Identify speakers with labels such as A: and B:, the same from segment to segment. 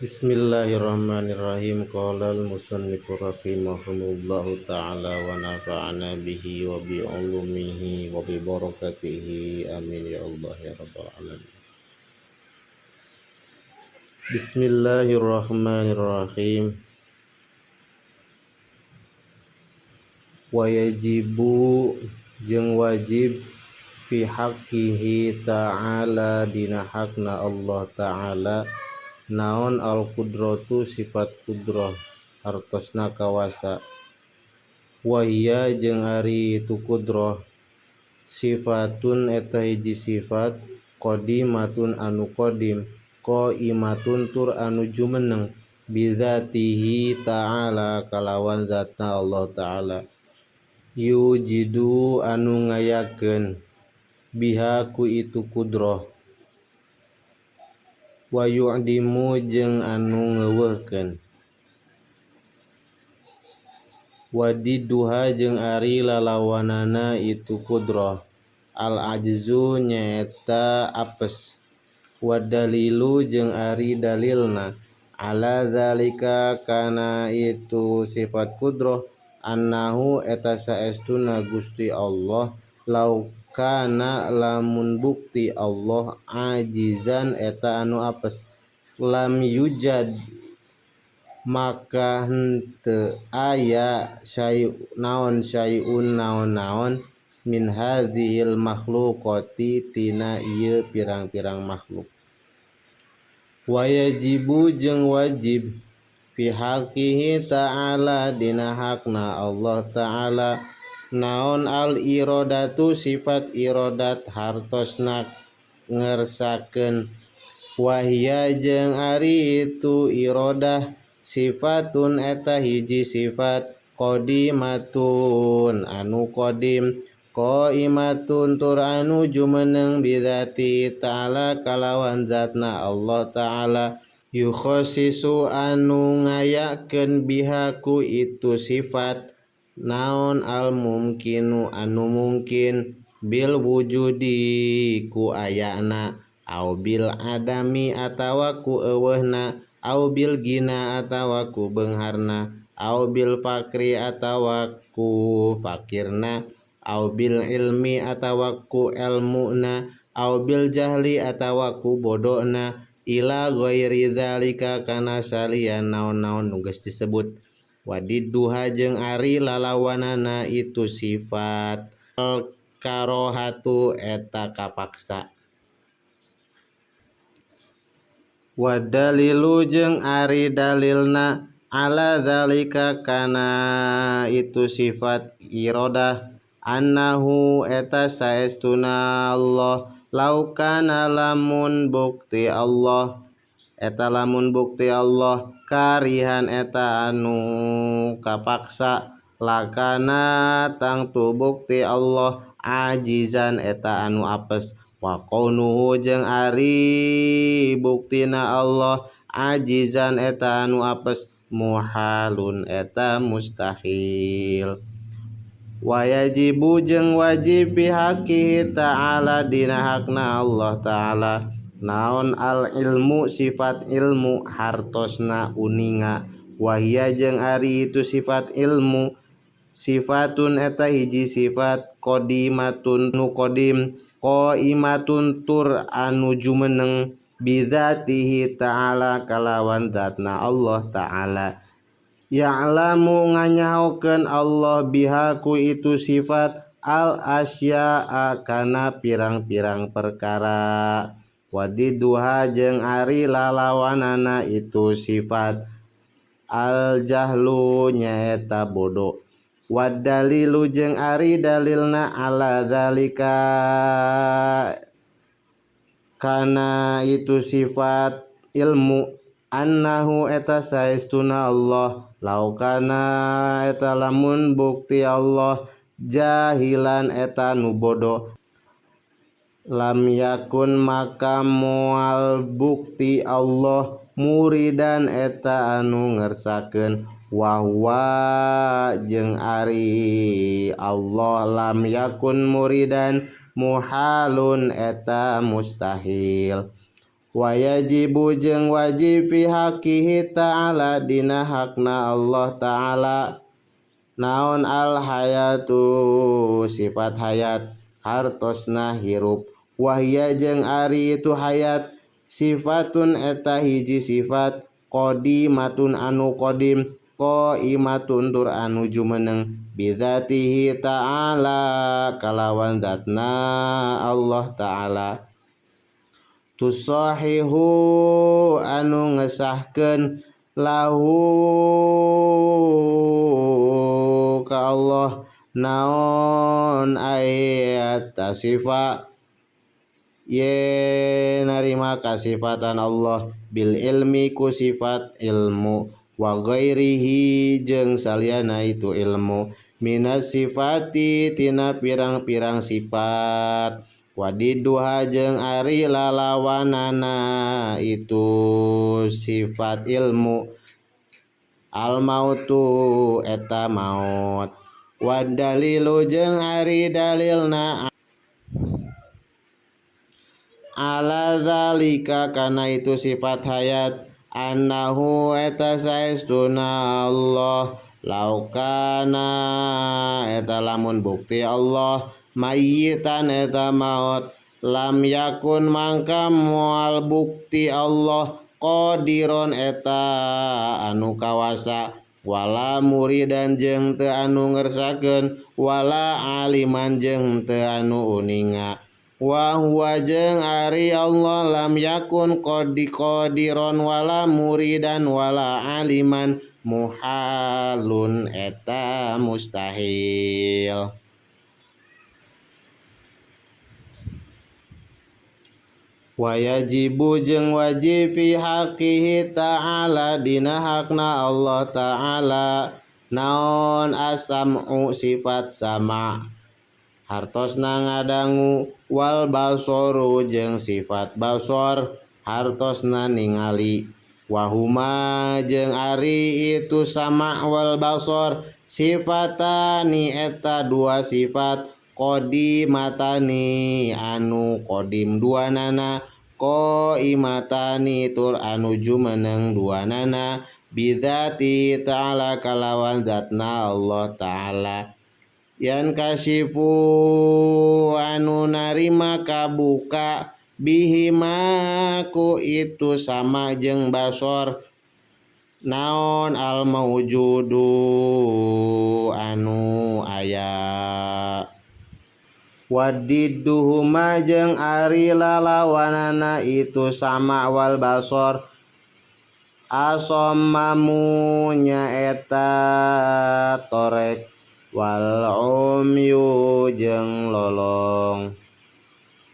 A: Bismillahirrahmanirrahim. Qala al-musannifu rahimahumullahu ta'ala wa nafa'ana bihi wa bi ulumihi wa bi barakatihi. Amin ya Allah ya rabbal alamin. Bismillahirrahmanirrahim. Wa yajibu jeung wajib fi haqqihi ta'ala dina hakna Allah ta'ala naon al-qudratu sifat qudrah hartosna kawasa wa hiya jeung ari itu qudrah sifatun eta hiji sifat qadimatun anu qadim qaimatun tur anu jumeneng bidzatihi ta'ala kalawan zatna Allah ta'ala yujidu anu ngayakeun biha ku itu qudrah wa yu'dimu jeung anu ngeuweuhkeun wadiduha jeung ari lalawanana itu qudrah al ajzu nyaeta apes wadalilu jeung ari dalilna ala zalika kana itu sifat qudrah annahu eta saestuna Gusti Allah lau kana lamun bukti Allah ajizan eta anu apes lam yujad maka henteu aya syai naon syai'un naon-naon min hadzihil makhluqati tina ieu pirang-pirang makhluk wa yajibu jeung wajib fi haqqihi ta'ala dina hakna Allah ta'ala naon al iradatu sifat iradat hartosna ngersakeun wahia jeung ari itu iradah sifatun eta hiji sifat qadimatun anu qadim qaimatun tur anu jumeneng bidzati ta'ala kalawan zatna Allah ta'ala yukhassisu anu ngayakeun bihaku itu sifat naon al mumkinu anu mungkin bil wujudi ku ayana au bil adami atawa ku euweuhna au bil gina atawa ku beungharna au bil fakri atawa ku fakirna au bil ilmi atawa ku elmuna au bil jahli atawa ku bodona ila ghairi dzalika kana salian naon-naon nu geus disebut wadiduha jeung ari lalawanana itu sifat al karohatu eta kapaksa wadalilu jeung ari dalilna ala dzalika kana itu sifat iradah annahu eta saestuna Allah laukana lamun bukti Allah eta lamun bukti Allah karihan eta anu kapaksa lakana tangtu bukti Allah ajizan eta anu apes wa qaunuhu jeung ari buktina Allah ajizan eta anu apes muhalun eta mustahil wa yajibu jeung wajib bihaqqihi ta'ala dina hakna Allah ta'ala naon al ilmu sifat ilmu hartosna uninga wahia jeung ari itu sifat ilmu sifatun eta hiji sifat qadimatun nu qadim qaimatun tur anu jumeneng bidzatihi ta'ala kalawan zatna Allah ta'ala ya'lamu nganyahokeun Allah bihaku itu sifat al asya'a kana pirang-pirang perkara wadiduha jeung ari lalawanana itu sifat al jahlu nyaeta bodoh wadalilu jeung ari dalilna ala dzalika kana itu sifat ilmu annahu eta saestuna Allah laukana eta lamun bukti Allah jahilan eta nu bodoh lam yakun maka moal bukti Allah muridan eta anu ngersakeun wahwa jeung ari Allah lam yakun muridan muhalun eta mustahil. Wa yajibu jeung wajib fi haqqihi ta'ala dina hakna Allah ta'ala naon al hayatu sifat hayat hartosna hirup wahya jeung ari itu hayat sifatun eta hiji sifat qadimatun anu qadim qaimatun tur anu jumeneng bidzatihi ta'ala kalawan zatna Allah ta'ala tusahihu anu ngesahkeun lahu ka Allah naon ayat sifat ye narima kasifatan Allah bil ilmi ku sifat ilmu wa ghairihi jeung saliyana itu ilmu minas sifati tina pirang-pirang sifat wadiduha jeung ari lalawanana itu sifat ilmu al mautu eta maut wadalilu jeung ari dalilna ala zalika kana itu sifat hayat annahu eta saestuna Allah laukana eta lamun bukti Allah mayitan eta maut lam yakun mangka moal bukti Allah qadiron eta anu kawasa wala muridan jeung teu anu ngersakeun wala aliman jeung teu anu uninga wa huwa jeung ari Allah lam yakun qadiron wala muridan wala aliman muhalun eta mustahil. Wa yajibu jeung wajib fi haqqihi ta'ala dina hakna Allah ta'ala naon as-sam'u sifat sama hartosna ngadangu wal basoru jeung sifat basor hartosna ningali wahuma jeung ari itu sama wal basor sifatani eta dua sifat qadimatani anu qadim duanana qaimatani tur anu jumeneng duanana bidzati ta'ala kalawan zatna Allah ta'ala yan kasifu anu narima kabuka bihima ku itu sama jeung basor naon al maujudu anu aya wadiduhuma jeung ari lalawanana itu sama wal basor asommamu nyaeta torek wal umyu jeung lolong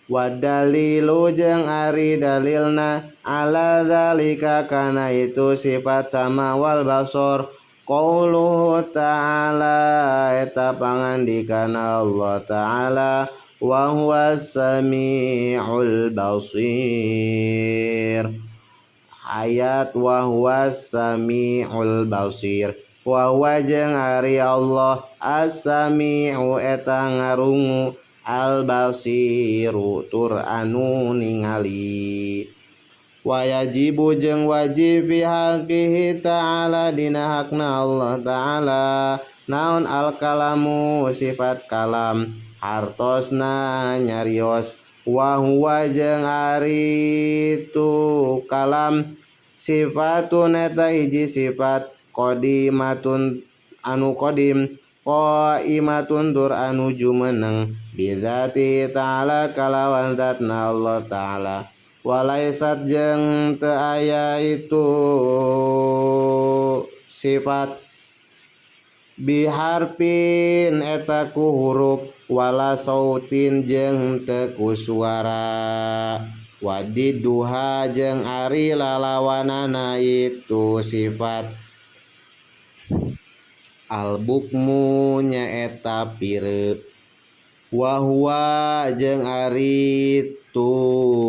A: wadalilu jeung ari dalilna ala zalika kana itu sifat sama wal basor qauluhu ta'ala eta pangandikan Allah ta'ala wa huwas samiul basir ayat wa huwas samiul basir wa huwa jeung ari Allah as-sami'u eta ngarungu al-basiru tur anu ningali wa yajibu jeung wajib fi haqqihi ta'ala dina hakna Allah ta'ala naon al-kalamu sifat kalam hartosna nyarios wa huwa jeung ari tu kalam sifatun eta hiji sifat qadimatun anu qadim qaimatun tur anu jumeneng bidzati ta'ala kalawan zatna Allah ta'ala walaisat jeung teu aya itu sifat biharpin eta ku huruf wala sautin jeung teu ku suara wadiduha jeung ari lalawanana itu sifat albukmu nyaeta pireup wa huwa jeung ari tu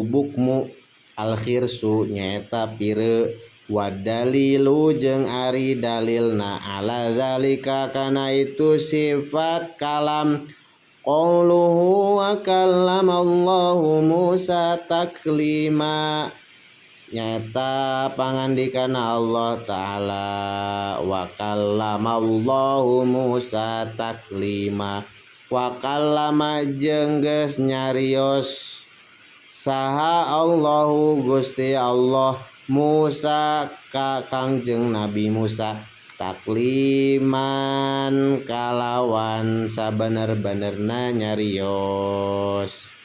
A: bukmu alkhirsu nyaeta pireu wadalilu jeung ari dalilna ala zalika kana itu sifat kalam qauluhu wa kallamallahu Musa taklima Nyaeta pangandikana Allah Ta'ala wa kallamallahu Musa taklima wa kallama jeung geus nyarios saha Allahu Gusti Allah Musa ka Kangjeng Nabi Musa takliman kalawan sabener-benerna nyarios.